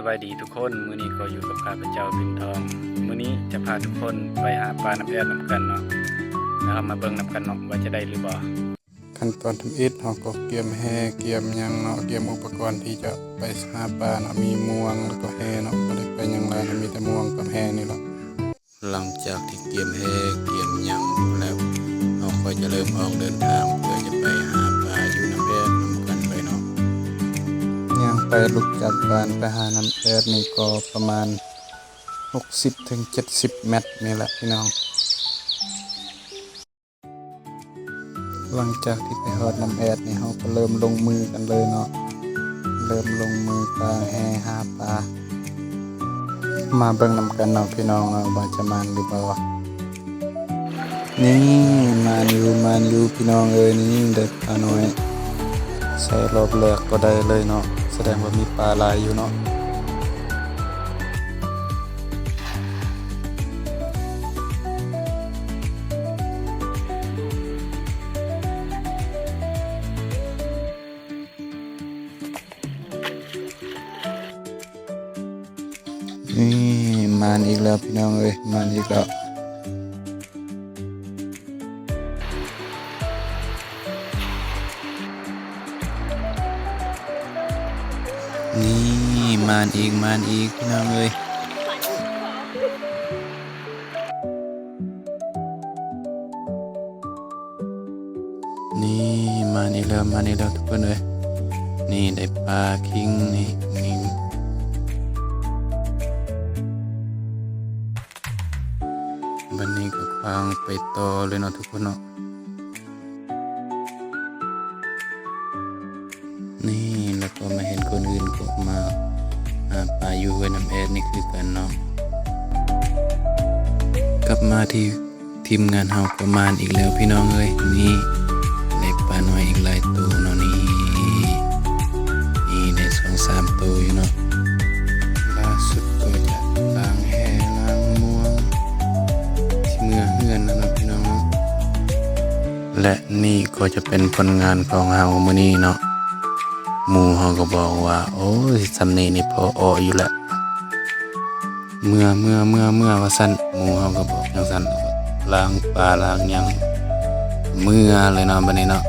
ສະບາຍດີທຸກຄົນ, ມື້ນີ້ກໍຢູ່ກັບຂ້າພະເຈົ້າ ບິນທອງ. ມື້ນີ້ຈະພາທຸກຄົນໄປຫາປານ້ຳແອດນຳກັນເນາະ, ແລ້ວເຮົາມາເບິ່ງນຳກັນເນາະວ່າຈະໄດ້ຫຼືບໍ່. ຂັ້ນຕອນທຳອິດ ເຮົາກໍກຽມແຫ ກຽມຫຍັງເນາະ, ກຽມອຸປະກອນທີ່ຈະໄປຫາປາເນາະ, ມີມວງ ແລ້ວກໍແຫເນາະ, ບໍ່ໄດ້ໄປຫຍັງຫຼາຍເນາະ, ມີແຕ່ມວງກັບແຫນີ້ລະ. ຫຼັງຈາກທີ່ກຽມແຫກຽມຫຍັງແລ້ວ ເຮົາກໍຈະເລີ່ມອອກເດີນທາງ ເພື່ອຈະໄປຫາປາຢູ່ນ້ຳແອດນຳກັນເລີຍເນາະ. ຍ່າງໄປລຸກຈາກບ້ານໄປຫານ້ຳແອດນີ້ກໍປະມານຫົກສິບເຖິງເຈັດສິບແມັດນີ້ແຫຼະພີ່ນ້ອງ. ຫຼັງຈາກທີ່ໄປຮອດນ້ຳແອດນີ້ ເຮົາກໍເລີ່ມລົງມືກັນເລີຍເນາະ, ເລີ່ມລົງມືກາງແຫຫາປາ. ມາເບິ່ງນຳກັນເນາະພີ່ນ້ອງເນາະ ວ່າຈະໝານຫຼືບໍ່. ນີ້ ໝານຢູ່ ໝານຢູ່ພີ່ນ້ອງເອີຍ, ນີ້ໄດ້ປານ້ອຍ ໃສ່ລອບແລກກໍໄດ້ເລີຍເນາະ, ສະແດງວ່າມີປາຫຼາຍຢູ່ເນາະ. ນີ້ ມານອີກແລ້ວພີ່ນ້ອງເອີຍ, ມານອີກແລ້ວ. ນີ້ ມານອີກ ມານອີກພີ່ນ້ອງເອີຍ. ນີ້ ມານອີກແລ້ວ ມານອີກແລ້ວທຸກຄົນເອີຍ. ນີ້ ໄດ້ປາຄິງນີ້ ນີ້. ບັດນີ້ກໍຄວ້າງໄປຕໍ່ເລີຍເນາະທຸກຄົນເນາະ. ນີ້ ແລ້ວກໍມາເຫັນຄົນອື່ນກໍມາຫາປາຢູ່ຫ້ວຍນ້ຳແອດນີ້ຄືກັນເນາະ. ກັບມາທີ່ທີມງານເຮົາກໍມານອີກແລ້ວພີ່ນ້ອງເອີຍ. ນີ້ ໄດ້ປານ້ອຍອີກຫຼາຍໂຕເນາະ ນີ້ ນີ້ໄດ້ສອງສາມໂຕຢູ່ເນາະ. ລ່າສຸດກໍຈະລ້າງແຫລ້າງມວງ ຊິເມືອເຮືອນແລ້ວເນາະພີ່ນ້ອງເນາະ. ແລະ ນີ້ກໍຈະເປັນຜົນງານຂອງເຮົາມື້ນີ້ເນາະ. ໝູ່ເຮົາກໍບອກວ່າ ໂອ້ຍ ສ່ຳນີ້ນີ້ພໍເອາະຢູ່ແຫຼະ ເມືອ ເມືອ ເມືອ ເມືອ ວ່າຊັ້ນ. ໝູ່ເຮົາກໍບອກຈັ່ງຊັ້ນ, ລ້າງປາລ້າງຫຍັງ ເມືອເລີຍເນາະ ບັດນີ້ເນາະ.